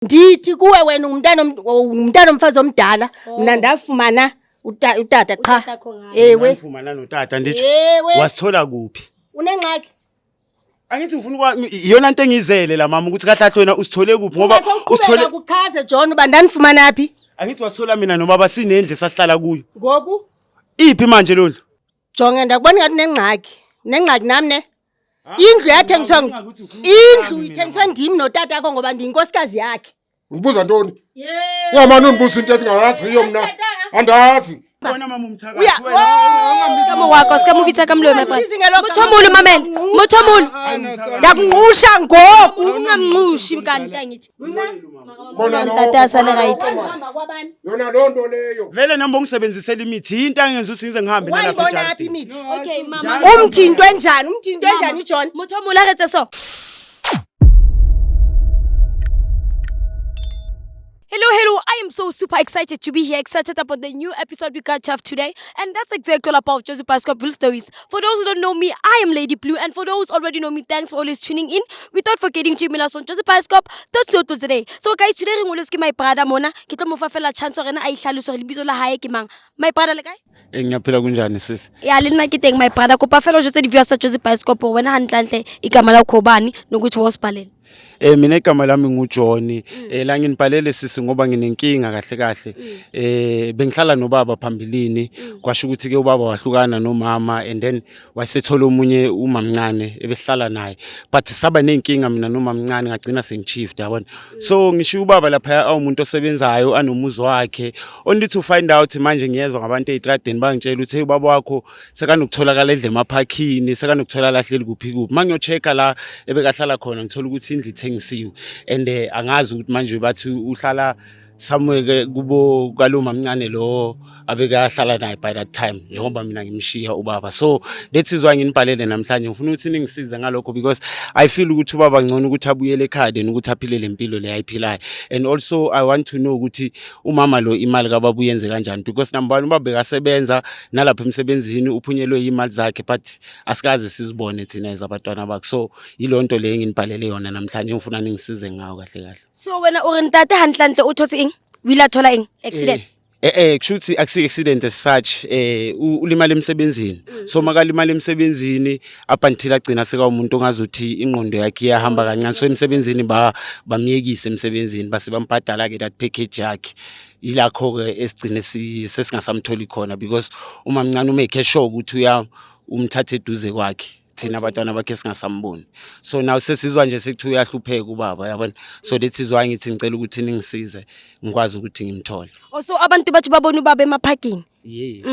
Ndithi kuwe wena ungumntana omfazi omdala. Mna ndafumana utata qha. Utatakho ngayo. Ewe. Ngifumana notata nditsho. Ewe. Wasithola kuphi? Unengxaki. Angithi ngifuna ukwa iyona nto engiyizele la mama ukuthi kahle kahle wena usithole kuphi ngoba usithole Usithole kuchaze John uba ndanifumana phi. Angithi wasithola mina nobaba sinendlu esahlala kuyo. Ngoku Iphi manje lo ndlu? jonge ndakubona ngathi unengxaki. Unengxaki nam ne. Indlu yathengiswa indlu ithengiswa ndim notatakho ngoba ndiyinkosikazi yakhe. Undibuza ntoni? Yeah. Ungamane undibuza into ezingayaziyo mna. Andazi. Bona mama umthakathi Uya- wena. Ska mo wako, ska mo bitsa ka molomo, my brother. Ungambizi ngelo Motho o moholo, mamela. Motho o moholo. Ndakunqusha ngoku. Ungamnqushi kanti angithi. Khona Ntate a sale right. Uhamba kwabani? Yona loo nto leyo. Vele nami bongisebenzisela imithi into angenza ukuthi ngize ngihambe nalapha Wayibona phi ejaridini. imithi? Okay, mama. Umthi into enjani? Umthi into enjani John? Motho o moholo a re etse so. Hello, hello. I am so super excited to be here, excited about the new episode we got to have today. And that's exactly all about Joseph Pascal Blue Stories. For those who don't know me, I am Lady Blue. And for those already know me, thanks for always tuning in. Without forgetting to email us on josephpascop.co.za. So guys, today re ngoletswe ke my brother mona. Ke tlo mo fa fela chance hore yena a itlhalose hore lebitso la hae ke mang. My brother le kae? Eh, ngiyaphila kunjani sisi? Ya le nna ke teng my brother. Kopa fela o jwetse di-viewers tsa Joseph Bioscope hore wena hantlentle igama lakho ubani nokuthi wosibhalela. Mina igama lami nguJohn. La nginibhalele sisi ngoba nginenkinga kahle kahle. Bengihlala nobaba phambilini kwasho ukuthi ke ubaba wahlukana nomama and then wasethola omunye umamncane ebehlala naye. But saba nenkinga mina nomamncane ngagcina sengishift yabona. So ngishiya ubaba lapha awumuntu osebenzayo anomuzi wakhe. Only to find out manje ngiyezwa ngabantu ezitradeni bangitshela ukuthi hey ubaba wakho sekanokutholakala edle emaphakini sekanokutholakala ahleli kuphi kuphi. Mangiyo-check-a la ebekahlala khona ngithola ukuthi indlu ithengisiwe and angazi ukuthi manje bathi uhlala somewhere ke kubo kalo mamncane lo abekahlala naye by that time njengoba mina ngimshiya ubaba. So that is why nginibhalele namhlanje ngifuna ukuthi ningisize ngalokho because I feel ukuthi ubaba ngcono ukuthi abuyele ekhaya than ukuthi aphile le mpilo le ayiphilayo. And also I want to know ukuthi umama lo imali kababa uyenze kanjani because number one ubaba bekasebenza nalapha emsebenzini uphunyelwe imali zakhe but asikaze sizibone thina as abantwana bakhe. So yiloo nto le enginibhalele yona namhlanje ngifuna ningisize ngayo kahle kahle. So wena o re ntate hantlentle o thotse eng? O ile a thola eng? Accident. Kusho ukuthi akusi accident as such ulimala emsebenzini. So makalimala emsebenzini up until agcina seka umuntu ongazuthi ingqondo yakhe iyahamba kancane. So emsebenzini ba bamyekise emsebenzini base bambhadala ke that package yakhe. Ilakho ke esigcine sesingasamtholi khona because uma mncane umake sure ukuthi uya umthathe eduze kwakhe. Thina abantwana bakhe singasamboni. So now sesizwa nje sekuthiwa uyahlupheka ubaba yabona. So that is why ngithi ngicela ukuthi ningisize ngikwazi ukuthi ngimthole. Oh, so abantu bathi babona ubaba emaphakini. Yes.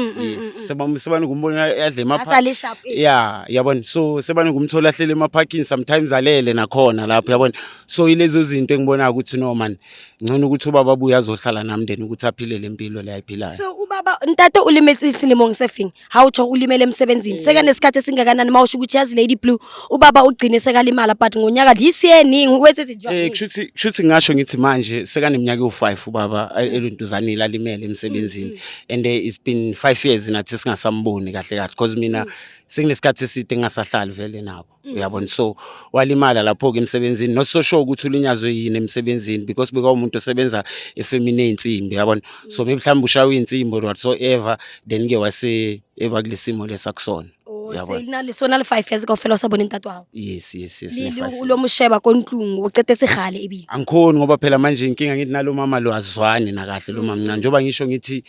Sebanokumbona adle Asale sharp, eh. Yeah, yabona. So sebanokumthola ahlele emaphakini sometimes alele nakhona lapho yabona. So ilezo zinto engibona ukuthi no man ngcono ukuthi ubaba abuye azohlala nami then ukuthi aphile lempilo le ayiphilayo. So ubaba ntate o lemetse selemong se feng? Ha o tsho o limele emsebenzini. Seka nesikhathi esingakanani mawusho ukuthi yazi Lady Blue ubaba ugcine sekalimala but ngonyaka this year ningi wesezi njani? Kushuthi ngisho ngithi manje sekaneminyaka ewu5 ubaba eluntuzanile alimele emsebenzini and it's been 5 years nathi singasamboni kahle kahle because mina senginesikhathi eside ngingasahlali vele nabo uyabona. So walimala lapho ke emsebenzini not so sure ukuthi ulinyazwe yini emsebenzini because bekawumuntu osebenza efemini eyinsimbi yabona. So maybe mhlawumbe ushawe insimbi or whatsoever then ke wase eba kulesimo lesakusona Oh, uyabona. se na le sona le 5 years kaofela o sa bone ntate wa hao. Yes, Le ne le 5 o years. lo mo sheba ko ntlong o qetetse kgale ebile. Angikhoni ngoba phela manje inkinga ngithi nalo mama lo azwani nakahle lo mama mncane njengoba ngisho ngithi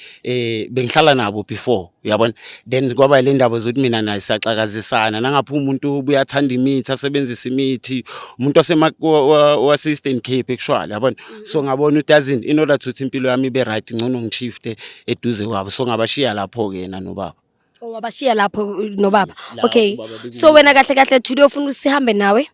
bengihlala nabo before uyabona. Then kwaba le ndaba zokuthi mina naye siyaxakazisana nangapha umuntu ubuye athanda imithi asebenzise imithi umuntu wase Eastern Cape actually yabona. So ngabona ukuthi yazini in order to ukuthi impilo yami ibe right ngcono ngishifte eduze kwabo. So ngabashiya lapho ke yena nobaba. Oh, wabashiya lapho nobaba. Yes, la Okay. ubaba bekuyi- So wena kahle kahle today ufuna ukuthi sihambe nawe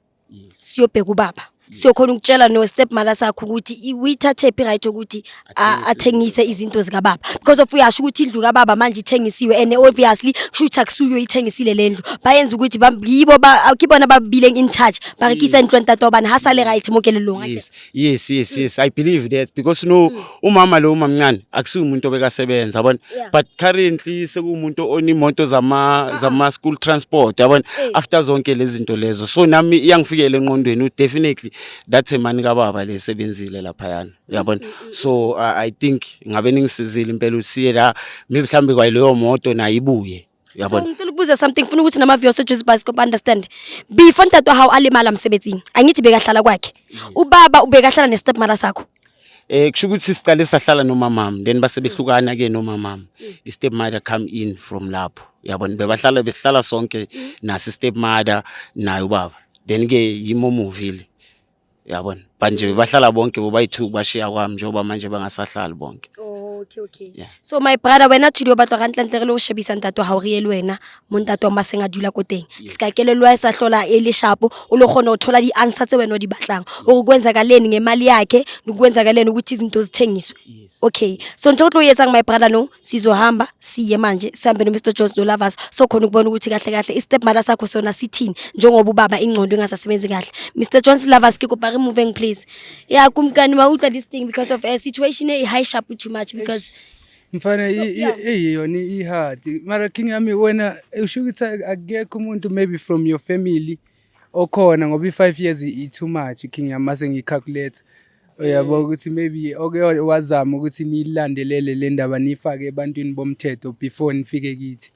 siyobheka ubaba. Siyokhona ukutshela no step mother sakho ukuthi uyithathe phi right ukuthi athengise izinto zikababa because of uyasho ukuthi indlu kababa manje ithengisiwe and obviously kusho ukuthi akusuyo ithengisile le ndlu bayenza ukuthi yibo kibona babile in charge ba rekisa indlu ntate wa bana ha sale right mo kelellong. Yes, I believe that because no umama lo umamncane akusiyo umuntu obekasebenza yabona. But currently sekuwumuntu onimoto zama school transport yabona after zonke lezi zinto lezo. So nami iyangifikela engqondweni definitely That's imani kababa lesebenzile laphayana, uyabona. So I think ngabe ningisizile impela ukuthi siye la, maybe mhlambe kwayileyo moto nayo ibuye. So Uyabona. Ngicela ukubuza something, ngifuna ukuthi nama-viewers eJozi Bioscope understand. Before ntate wa hao a lemala mosebetsing, angithi bekahlala kwakhe. Ubaba ubekahlala ne-stepmother sakho. Kusho ukuthi sicale sahlala nomamami, then base behlukana ke nomamami. I-stepmother come in from lapho, uyabona. Bebahlala, besihlala sonke nasi stepmother naye ubaba, then ke yimo muvile, uyabona. But nje bebahlala bonke bobayi-two, bashiya kwami njengoba manje bangasahlali bonke. Okay. Yeah. So my brother, wena today o batla gantlentle re le go shebisa ntate wa hao, re ye le wena mo ntate wa maseng a dula ko teng. Ska kelello ya sa hlola e le sharp, o lo kgona ho thola di-answer tse wena o di batlang. Hore kwenzakaleni ngemali yakhe, nokwenzakaleni ukuthi izinto zithengiswe. Okay. So ntho o tlo e etsang, my brother, no, sizohamba siye manje, sihambe no Mr Jones no Lovers, so khona ukubona ukuthi kahle kahle i-stepmother sakho sona sithini njengoba ubaba ingqondo ingasasebenzi kahle. Mr Jones, Lovers, ke kopa re moving, please. Yeah, kumkani wa utlwa this thing because of a situation e high sharp too much because Mfana, So, yeah. eyiyona i-hard, mara king yami, wena usho ukuthi akekho umuntu maybe from your family okhona, ngoba i-5 years i-too much, king yami, mase ngiyi-calculate, uyabo, ukuthi maybe oke wazama ukuthi niyilandelele le ndaba, niyifake ebantwini bomthetho before nifike kithi.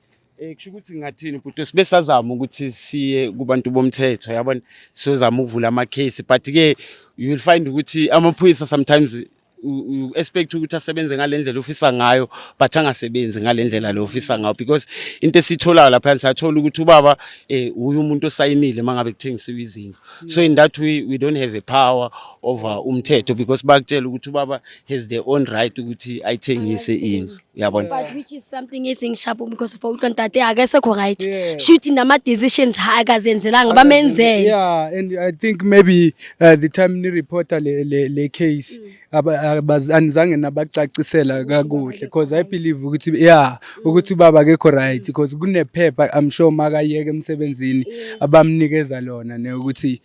Kusho ukuthi ngathini, bhuti, sibe sazama ukuthi siye kubantu bomthetho, yabona, siyozama ukuvula ama-case, but ke you will find ukuthi amaphoyisa sometimes you expect ukuthi asebenze ngale ndlela ofisa ngayo, but angasebenzi ngale ndlela le ofisa ngayo, because into esiyitholayo lapha, siyathola ukuthi ubaba uye umuntu osayinile mangabe kuthengisiwe izindlu. So in that way we don't have a power over umthetho, because bakutshela ukuthi ubaba has their own right ukuthi ayithengise indlu, uyabona. But which is something esingishapho because for utlwa ntate akasekho right. Yeah. Shuthi nama-decisions ha akazenzelanga, bamenzele. Yeah, and I think maybe the time ni-reporta le case, anizange nabacacisela kakuhle, because I believe ukuthi, yeah, ukuthi ubaba akekho right, because kunephepha, I'm sure, makayeke emsebenzini abamnikeza lona ne ukuthi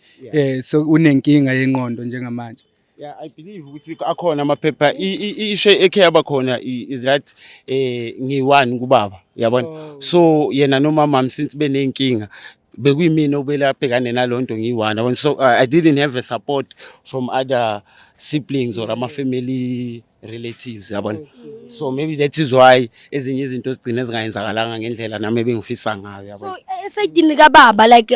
so unenkinga yengqondo njengamanje. Yeah, I believe ukuthi akhona amaphepha. I-issue ekhe yaba khona is that ngiyi-one kubaba, uyabona. So yena nomama, since beneyinkinga, bekuyimina obele abhekane nalonto ngiyi-one, yabona. So I didn't have a support from other siblings or ama-family relatives, yabona. So maybe that is why ezinye izinto zigcine zingayenzakalanga ngendlela nami ebengifisa ngayo, So yabona. Esayidini kababa, like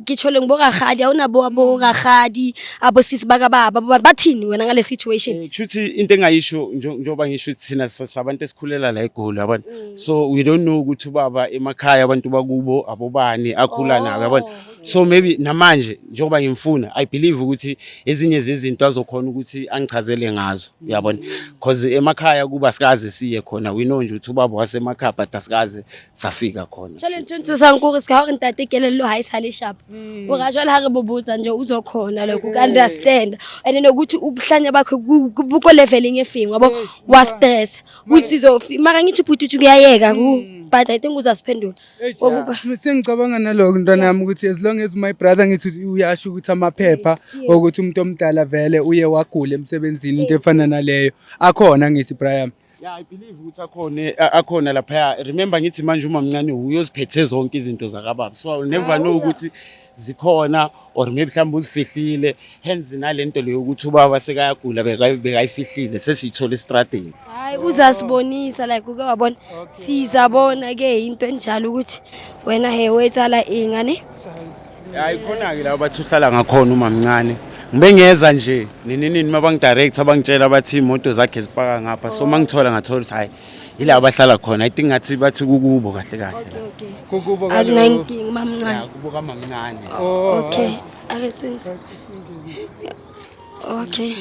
ke tshole ngibo rakgadi, ha ona bo rakgadi, abosisi bakababa, bathini wena ngale situation? Kushuthi into engayisho, njengoba ngisho ukuthi thina sabantu esikhulela la eGoli, yabona, so we don't know ukuthi ubaba emakhaya abantu bakubo abobani akhula nabo, yabona. So maybe namanje njengoba ngimfuna, I believe ukuthi ezinye zezinto azokhona ukuthi angichazele ngazo, uyabona, because emakhaya kuba sikaze siye khona. We know nje ukuthi ubaba wasemakhaya, but asikaze safika khona. Jwale ntho e ntshosang ke hore ska hore ntate kelello ha e sale sharp, hore jwale ha re mo botsa nje uzokhona like uku-understand, and nokuthi ubuhlanya bakhe buko leveleng e feng, wabo, wa stress ukuthi mara ngithi ubhuti uthi kuyayeka but I think uzasiphendula. Ngokuba Sengicabanga naloko, ntwana yami, ukuthi as long as my brother, ngithi uyasho ukuthi amaphepha ukuthi umuntu omdala vele uye wagula emsebenzini, into efana naleyo akhona, ngithi, Brian. Yeah, I believe ukuthi akhona, akhona laphaya. Remember ngithi manje uma mncane uyoziphethe zonke izinto zakababa. So I will never know ukuthi zikhona or maybe mhlawumbe uzifihlile. Hence nalento leyo ukuthi ubaba sekayagula bekayifihlile, sesiyithola estradeni. Hayi, uzasibonisa, like uke wabona, sizabona ke into enjalo ukuthi wena he wetsala ingane. Hayi, khona ke la bathi uhlala ngakhona uma mncane. Ngibe ngiyeza nje nini nini mabangi-direct, abangitshela bathi imoto zakhe zipaka ngapha. So mangithola, ngathola ukuthi hayi, ila abahlala khona. I think ngathi bathi kukubo kahle kahle la. Okay. Kukubo. Akunankinga, mamncane. Yeah, kubo kamamncane. Okay, ake senze, okay.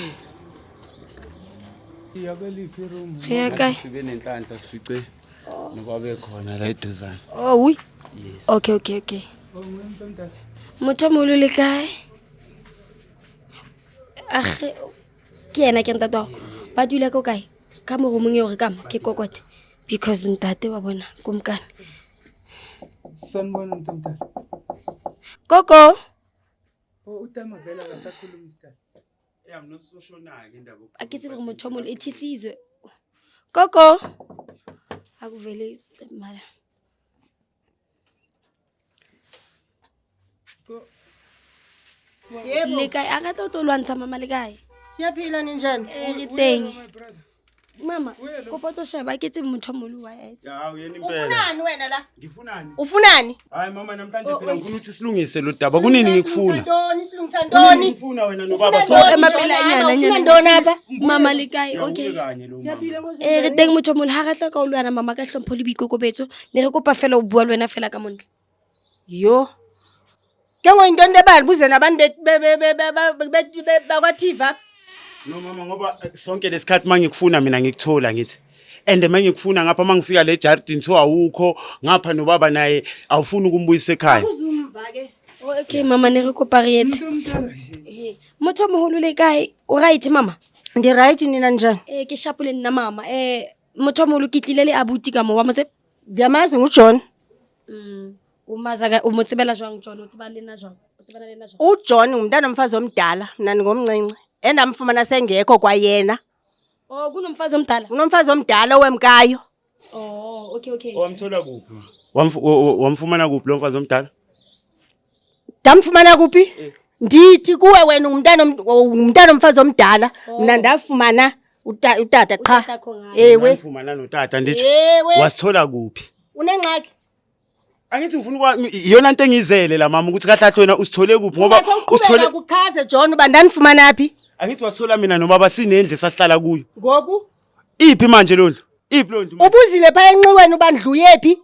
Yakweliphi room? Re ya kae? Sibe nenhlanhla sifice nobabe khona la eduzane. Oh oui. Okay. Motho o moholo, le kae? Age, ke yena, ke ntate wa gago. Ba dula ko kae? Ka mo roomong eo re ka mo ke kokote because ntate wa bona komkane. Sanibona, mntomdala. Koko. Oh, utama vele akasakhulumi sidala. Yeah, I'm not so sure nayo indaba. A ke tsebe gore motho o moholo e thisizwe. Koko. Akuvele mara. Yebo. Le kae? A ka tla o tlo lwantsha mama le kae? Siyaphila, ninjani? Eh, re teng. Mama, kopa o tlo sheba ke tse motho molo wa etse. Hawu yena impela. Ufunani wena la? Ngifunani? Ufunani? Hayi mama, namhlanje phela ngifuna ukuthi silungise lo daba. Kunini ngikufuna? Ntoni, silungisa ntoni? Ngifuna wena nobaba Ufuna so ntoni, Ema pele Jona? nyana, Ufuna nyana. ntoni apha? Mama le kae? Okay. kanye lo mama. Siyaphila, Nkosi. Eh, re teng motho molo ha re tla ka o lwana mama ka hlompho le boikokobetso. Ne re kopa fela o bua le wena fela ka montle. Yho. Ke ngoku yintoni le bali buze nabantu bakwa-TV apha? No mama, ngoba sonke lesikhathi mangikufuna mina ngikuthola ngithi. And mangikufuna ngapha, mangifika le yardini thiwa awukho ngapha, nobaba naye awufuni ukumbuyisa ekhaya. Uzumva ke. Okay mama, ne re kopa re etse. Eh, motho moholo le kae? O right mama? Ndi-right, nina njani? Eh, ke sharp le nna mama. Eh, motho moholo ke tlile le abuti ka mo wa motse. Ndiyamazi, nguJohn. O maza ka o mo tsebela jwang John? O tseba le nna jwang? O tsebana le nna jwang? UJohn ngumntana omfazi omdala, mna ndingomncinci. Endamfumana sengekho kwayena. Oh, kunomfazi omdala. Unomfazi omdala owemkayo. Oh, okay. Wamthola kuphi? Wamfumana kuphi lo mfazi omdala? Ndamfumana kuphi? Ndithi kuwe wena ungumntana omfazi omdala. Mna ndafumana utata qha. Utatakho ngaye. Ewe. Wamfumana notata nditsho. Ewe. Wasithola kuphi? Unengxaki? Angithi ngifuna iyona nto engizele la mama, ukuthi kahle kahle wena usithole kuphi, ngoba usithole Usithole kuchaze John uba ndanifumana phi. Angithi wasithola mina nobaba sinendlu esahlala kuyo. Ngoku Iphi manje lo ndlu? Iphi lo ndlu? Ubuzile phaa enxiweni uba ndlu yephi?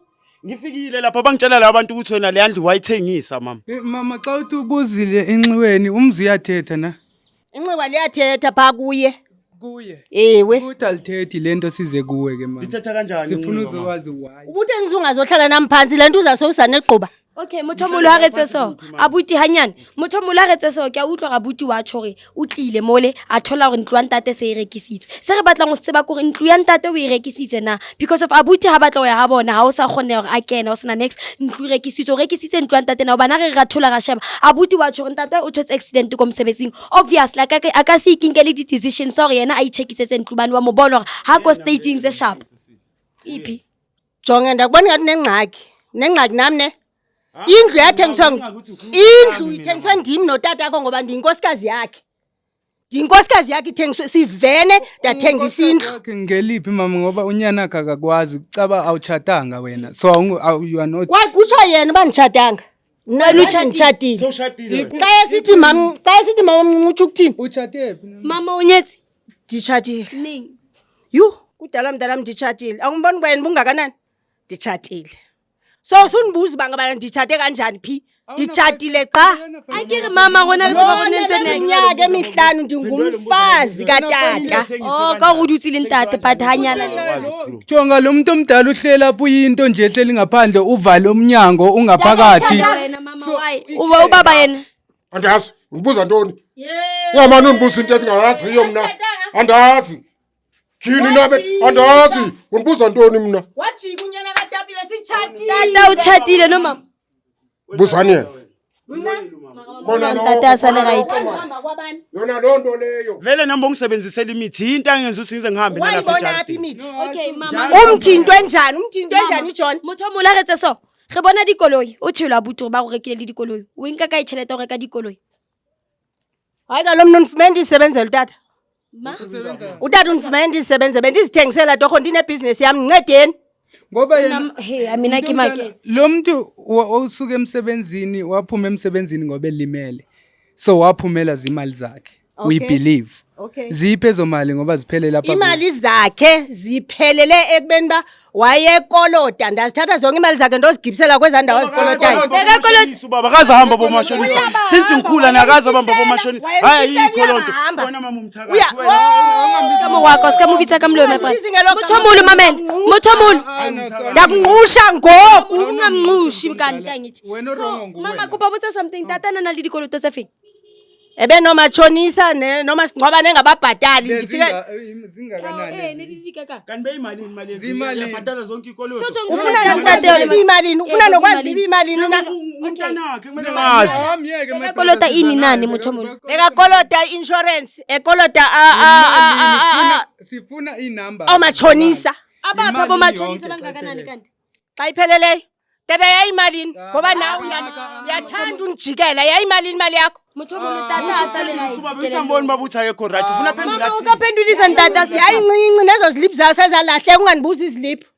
Ngifikile lapha, bangitshela la bantu ukuthi wena le ndlu wayithengisa mama. Eh, mama, xa uthi ubuzile enxiweni, umzi uyathetha na? Inxiwa liyathetha phaa kuye. Kuye. Ewe. Ukuthi alithethi le nto, size kuwe ke mama. Lithetha kanjani Sifuna inxiwa, mama? uzokwazi why. Ubutheni usungazohlala nam phantsi le nto uzasowusa negquba? Okay, motho moholo ha re etse so. Abuti hanyane. Motho moholo ha re etse so, ke a utlwa ga abuti wa tjho hore o tlile mole a thola hore ntlo ya ntate se e rekisitswe. Se re batlang ho se tseba ke hore ntlo ya ntate o e rekisitse na, because of abuti ha batla ho ya ha bona ha o sa kgone hore a kene, o sena next, ntlo e rekisitswe. O rekisitse ntlo ya ntate na? Hobane ha re ra thola ra sheba, abuti wa tjho hore ntate o thotse accident ko mosebetsing. Obviously a ka se ikinkele di-decision sa hore yena a ithekisetse ntlo, bane wa mo bona hore ha ko stating se sharp. Iphi? Jonge, ndakubona ingathi unengxaki. Unengxaki nam ne? Indlu yathengiswa, indlu ithengiswe ndim notatakho ngoba ndiyinkosikazi yakhe. Ndiyinkosikazi yakhe, ithengiswe sivene, ndathengisa indlu. Wakhe ngeliphi mama, ngoba unyana wakhe akakwazi kucaba awutshatanga wena, so you are not. Kwakutsho yena uba nditshatanga. Mna Wena ndathi utshatile. nditshatile. Sowushadile wena. Xa esithi mama omncinci utsho ukuthini? Utshate phi? Mama, o nyetse? Nditshatile. Neng? Yhu, kudala mntanam nditshatile. Awumboni uba yena bungakanani? Nditshatile. So sundibuza uba ngabana nditshate kanjani phi? Nditshatile qha. A ke re mama rona re tseba go nentse next. Iminyaka emihlanu ndingumfazi katata. Oh, ka go dutse le ntate but ha nyala le. Jonga lo muntu omdala uhleli apho, uyinto nje ehleli ngaphandle, uvale umnyango ungaphakathi. Wena mama, why? Uba ubaba yena. Andazi, undibuza ntoni? Ungamane undibuza into endingayaziyo mna. Andazi. Tyhini nabe, andazi. Undibuza ntoni mna? Wajika unyana kaTapile, sitshatile. Tata o chatile no mama. Buzani yena. Khona Ntate a sale right. Hamba kwabani? Yona loo nto leyo. Vele nami bongisebenzisela imithi, into angenza ukuthi ngize ngihambe nalapha Wayibona phi ejardini. imithi? Okay mama. Umthi into enjani? Umthi into enjani, John? Motho o molo ha re tse so. Re bona dikoloi, o tshelo abuti gore ba go rekile le dikoloi. O nka kae tšhelete ya go reka dikoloi? Hayi kaloku mna undifumene ndizisebenzela utata. Ma? Utata undifumene ndizisebenzela, bendizithengisela torho, ndinebhizinesi yam, ndincedeni. Ngoba yena He, a mina ke maketse. lo muntu osuka emsebenzini, waphuma emsebenzini ngoba elimele, so waphumela zimali zakhe, we believe. Ziphi ezo mali, ngoba ziphelele lapha? Imali zakhe ziphelele ekubeni uba wayekoloda, ndazithatha zonke imali zakhe ndozigibisela kwezaa ndawo azikolotayo. Ubaba ubaba akazahamba bomashonisa since ngikhula, nakaze abamba bomashonisa. Hayi, ayikho loo nto wena mama umthakathi wena. Ka mowako, se ka mo bitsa ka molomo ya Ungambizi ngelo Motho o moholo, mamela. Motho o moholo. Ah, no, sorry. Ndakunqusha ngoku. Ungamnqushi kanti angithi. Wena So, wrong nguwena. mama, kopa botsa something. Tata na le dikoloto tse feng? Ebenomatshonisa nomasingcwabane engababhatali, ndifike. Zingakanani Eh, ezi? ne di fika ka. Kanti beyimalini imali yethu? Zimalini? Uyabhadala zonke ikoloto. So tjho Ufuna ngitjho nokwazi ntate uba ibiyimalini? Ufuna nokwazi uba ibiyimalini na? Umntanakhe kumele ngazi. Ah, myeke, my Bekakolota brother, ini nani, bekakolota- motho o moholo? Bekakolota i-insurance, ekoloda Imalini? Sifuna ii-numbers. oomatshonisa. Abapha Imali bomatshonisa yonke xa bangakanani iphelele. kanti? Xa ipheleleyo Tata yayimalini ngoba nawe uyathanda ungijikela yayimalini imali yakho. Motho o moholo tata a sa le right. Ubaba uthi amboni baba uthi akekho right. Ufuna phendula Mama o athini? ka phendulisa ntata a se Yayincinci nezo ziliphu zayo sezalahleka ungandibuzi iziliphu.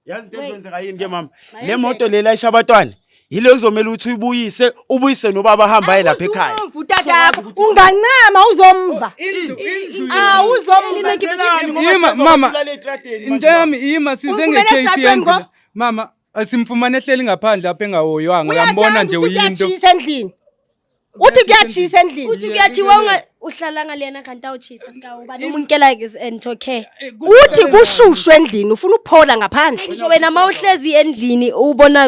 Yazi into ezenzeka yini ke mama? Le moto le layisha abatwana. Yile kuzomela ukuthi uyibuyise, ubuyise nobaba ahamba aye lapha ekhaya. Awuzumva utatakho ungancama uzomva. Indlu indlu. Awuzomva. Ima mama into yami ima size Umfumene ngecase esitratweni yendlu. ngo? Mama simfumane ehleli ngaphandle apha engahoywanga uyambona nje Uyathanda ukuthi uyinto. kuyatshisa endlini. Uthi kuyatshisa endlini. Uthi kuyathiwa uhlala ngale yena kanti awutshisa sika ubani o mo nkela and okay. Uthi kushushu endlini ufuna ukuphola ngaphandle. Ngisho wena ma uhlezi endlini ubona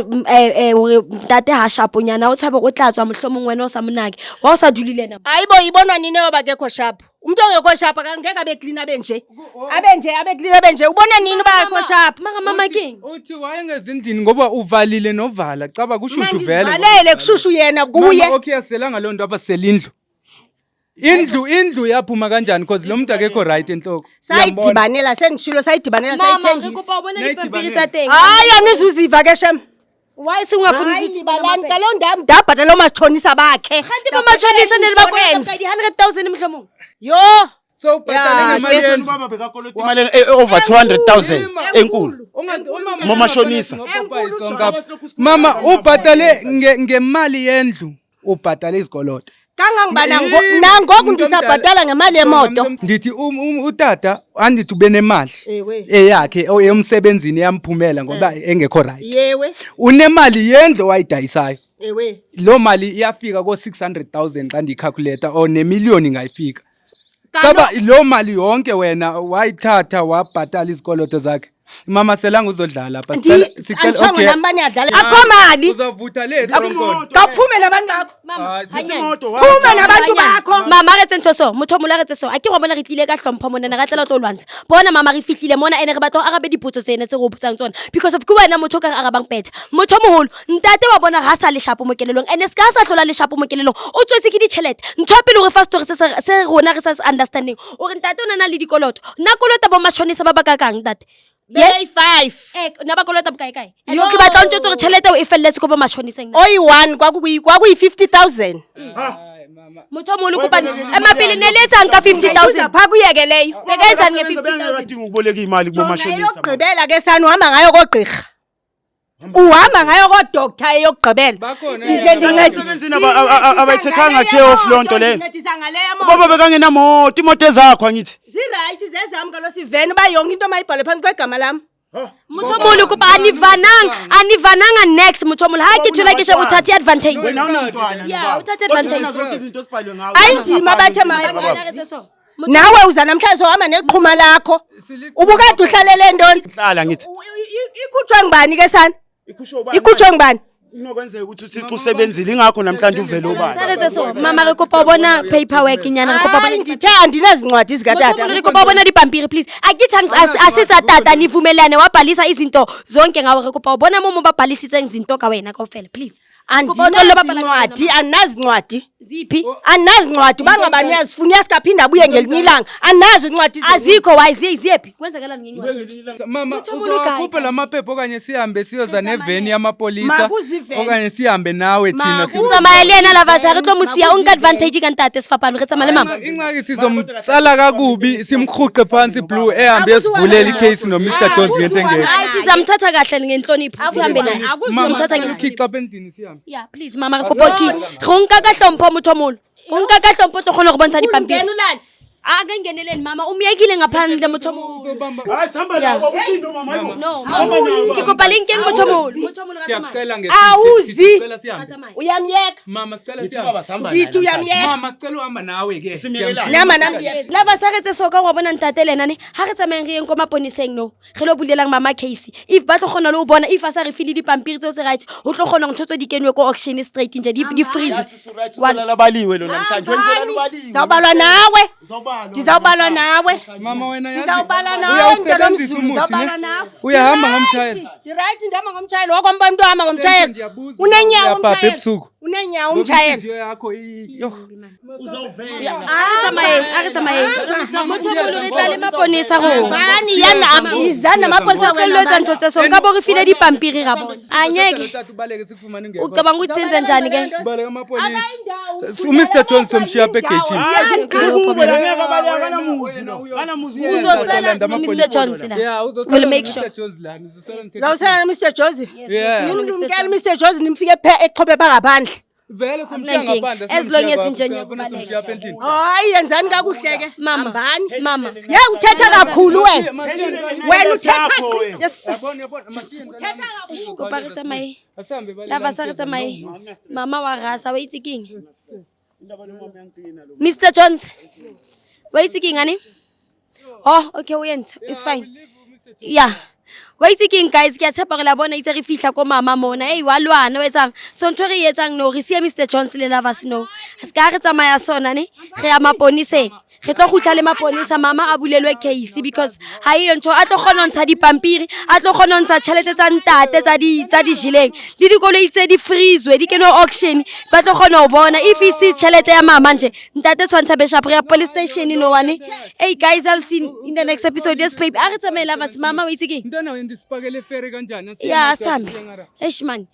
hore ntate ha shaponyana o tshabe o tla tswa mohlomong wena o sa monake wa o sa dule le yena. Hayibo ibonwa nini yoba akekho sharp. Umuntu ongekho sharp akangeke abe clean abe nje. Abe nje abe clean abe nje. Ubona nini uba akekho sharp? Mara mama keng? Uthi wayengezindlini ngoba uvalile novala caba kushushu vele. Mandizivalele kushushu yena kuye. Mama okay aselanga loo nto abasela indlu. Indlu indlu yaphuma kanjani because lo muntu akekho right enhloko. Uyambona? Sayidibanela sendishilo sayidibanela Mama re sayithengisa. kopa o bona dipampiri Nayidibanela. tsa teng. Hayi anizuziva ke shem. Why se ungafuni Hayi ukuthi libalani kaloku ndabhatala oomatshonisa bakhe. Kanti bo matshonisa ne le ba kolota Insurance. ka di 100,000 mohlomong. Yho. So ubhatale Ya, ngemali yendlu. Ubaba bekakolota imali over 200,000 enkulu. Momashonisa. Mama ubhatale ngemali yendlu ubhatale izikoloto. Kangangoba Yini? nangoku Umuntu omdala- ndisabhatala ngemali yemoto. Ndithi utata andithi ube nemali Ewe. eyakhe eyomsebenzini yamphumela ngoba engekho right. Yewe. Unemali yendlu owayidayisayo. Ewe. Loo mali iyafika ko-600,000 xa ndiyicalculata or nemiliyoni ingayifika. Caba loo mali yonke wena wayithatha wabhatala izikoloto zakhe. Mama selanga uzodlala apha. Sicela Anditshongo okay. nam uba niyadlala. Akho mali. Uzavutha le tronkon. Khawuphume nabantu bakho. Mama, Hayi, hanyane. Phuma nabantu bakho. Mama re etse ntho so motho o moholo a re etse so a ke wa bona re tlile ka hlompho monana re tlela tlo lwantsha bona mama re fihlile mona ene re batla ho arabe dipotso tsena tse re o botsang tsona because of ke wena motho o ka re arabang better motho o moholo ntate wa bona ha sa le shapo mo kelellong ene se ka sa hlola le shapo mo kelellong o tswetse ke ditjhelete ntho ya pele hore fa story se se rona re sa se understanding o re ntate o na na le dikoloto nna kolota bo matjhonisa ba ba kakang ntate Beyi-five. Eh, nna ba kolota bokae kae And ke batla o ntjwetse hore tjhelete eo e felletse ko bo matjhoniseng na Oyi-one kwakuyi-50,000. Motho o moholo kopane ema pele ne le etsang ka 50,000 Phaa kuyeke leyo. Beka etsang nge 50,000 Badinga ukuboleka imali kubomashonisa. Eyokugqibela ke sani uhamba ngayo koogqirha. Uhamba ngayo koodoctor eyokugqibela. Bakhona Ndize ndincedi. Emsebenzini abayithekanga care of loo nto leyo. Ndincedisa ngale yemoto. Ubaba bekangenamoto, imoto ezakho angithi. Zirayithi zezam kaloku sivene uba yonke into mayibhalwe phantsi kwegama lam. Motho o moholo kopa a nivananga next motho o moholo ha ke thola ke she o thathe advantage. Wena awunamntwana Yeah, nobaba. uthathe Kodwa advantage. wena zonke izinto esibhalwe ngawe. Ayindima bathe Mama, mabakwazi. re etse so. Nawe uza namhlanje sohamba neqhuma lakho. Ubukade uhlalele ntoni? Hlala ngithi. Ikhutshwe ngubani ke sana? Ikhutshwe ubani? Ikhutshwe ngubani? Kunokwenzeka ukuthi uThixo usebenzile ingakho namhlanje uvele ubani. Sa re etse so mama re kopa o bona paperwork nyana re kopa o bona Hayi ndithe andinazincwadi zikatata. Motho o moholo, re kopa o bona dipampiri please. A ke tshang a se tsa tata nivumelane wabhalisa izinto zonke ngawe re kopa o bona mo mo ba bhalisitseng izinto ka wena kaofela please. Kopa o tlohelle ho bapala ka wena, Andinazincwadi, andinazincwadi. Ziphi? Andinazincwadi uba ngaba niyazifuna uyasikaphinda abuye ngelinye ilanga. Andinazo incwadi zenu. Azikho why ziyephi? Kwenzakalani ngencwadi? Mama Motho o moholo kae? uzowakhupha la maphepha okanye sihambe siyoza neveni yamapolisa Makuziveni. okanye sihambe nawe thina Maku- Tsamaya le yena Lavas ha re tlo mo siya o nka advantage ka ntate sefapano re tsamaya le mama. Ingxaki sizomtsala kakubi simrhuqe phantsi blue ehambe yosivulela icase no Mr Jones ngento engekho. Hayi sizamthatha kahle ngenhlonipho sihambe naye. Mama Sizamthatha sicela ngenhlonipho. ukhixa apha endlini sihambe. Yeah, please mama re kopa o ki. Go nka ka hlompho motho o moholo. Go nka ka hlompho o tlo kgona go bontsha dipampiri. Ungena ulale. A ka ngeneleni mama o myekile ngaphandle motho o moholo. Hayi sihamba nawe baba uthini mama hayibo. No, mama. Ke kopa le nkeng motho o moholo. Motho o moholo ra tsamaya. Siyacela Awuzi. sicela sihambe. Ra tsamaya. Uyamyeka. Mama sicela Ngithi baba sihambe. sihamba naye Ndithi namhlanje. uyamyeka. Mama sicela uhamba nawe ke. Simyekelane. Nama nam ndiyeza. Lava sa re tse so ka wa bona ntate le ena ne ha re tsamayeng re yeng ko maponeseng no re lo bulelang mama case if ba tlo kgona le ho bona if a sa re file dipampiri tseo tse right ho tlo kgona ntho tse di kenwe ko auction straight nje di freeze Uzola baliwe lo namhlanje. Wena uzola ubaliwe. Zawubalwa nawe. Uzawubalwa. Ndizawubalwa nawe. Mama wena yazi- Ndizawubala nawe Uyawusebenzisa mntanomzulu, umuthi, ndizawubala ne? nawe. Uyahamba Ndirayithi, ngomshayeli. Ndirayithi ndihamba ngomtshayeli wakwam uba mntu ohamba ngomtshayeli. Ndiyabuza, Unenyawo uyabhabha umtshayeli. ebusuku. Unenyawo Ngoba umtshayeli. inhliziyo yakho yo. A re tsamayeng. Motho o moholo re tla le maponesa rona. Bani yana izana namapolisa O tlo etsa ntho tse so nka bo re file dipampiri ra bona. Anyeke. Tata ubaleke sikufumane ungekho. Ucabanga ukuthi senze njani ke? Ubaleke amapolisa. UMr Jones somshiya apha egeyithini. Kubo la ngeke abaleke akanamuzi lo. Akanamuzi. Uzosala no Mr Jones la. Yeah, uzosala We'll no make Mr. sure. Jones la, nizosala nithethe- Zawusela Mr Jozi. Yeah. Nimlumkele Mr Jozi nimfike phe exhobe bangaphandle. Vele somshiya Akunankinga. ngaphandle. As long as asifuna injenye somshiya kwakho, kubaleka. somshiya apha endlini. Hayi yenzani kakuhle ke. Mama. Hambani. Mama. Ye uthetha kakhulu wena. Wena uthetha Yes. Yabona, yabona, masiye Eish, kopa re tsamaye. Asihambe bale Lava la sa re msebe. tsamaye. Mama wa rasa wa itse keng? Mr Jones. Wa itse keng ane? Oh, okay o entse. It's fine. Yeah. Wa itse keng guys, ke a tshepa gore la bona itse re fihla ko mama mona. Ei wa lwana wa etsang. So ntho re e etsang no re siya Mr Jones le Lavas no. Se ka re tsamaya sona ne. Re ya maponiseng. Re tlo kgutla le maponesa mama a bulelwe case because ha eyo ntho a tlo kgona ho ntsha dipampiri, a tlo kgona ho ntsha tjhelete tsa ntate tsa di tsa di jeleng le dikoloi tse di freezwe di kenwe auction ba tlo kgona ho bona if e se tjhelete ya mama nje ntate tshwantsha beshap re ya police station no one. Hey guys, I'll see you in the next episode. Yes babe, a re tsamaye Lavas mama wa itse keng? Mntwana wena ndisipakele fere kanjani? Asiye Ya ngapha, asambe. asiye ngara. Eish man.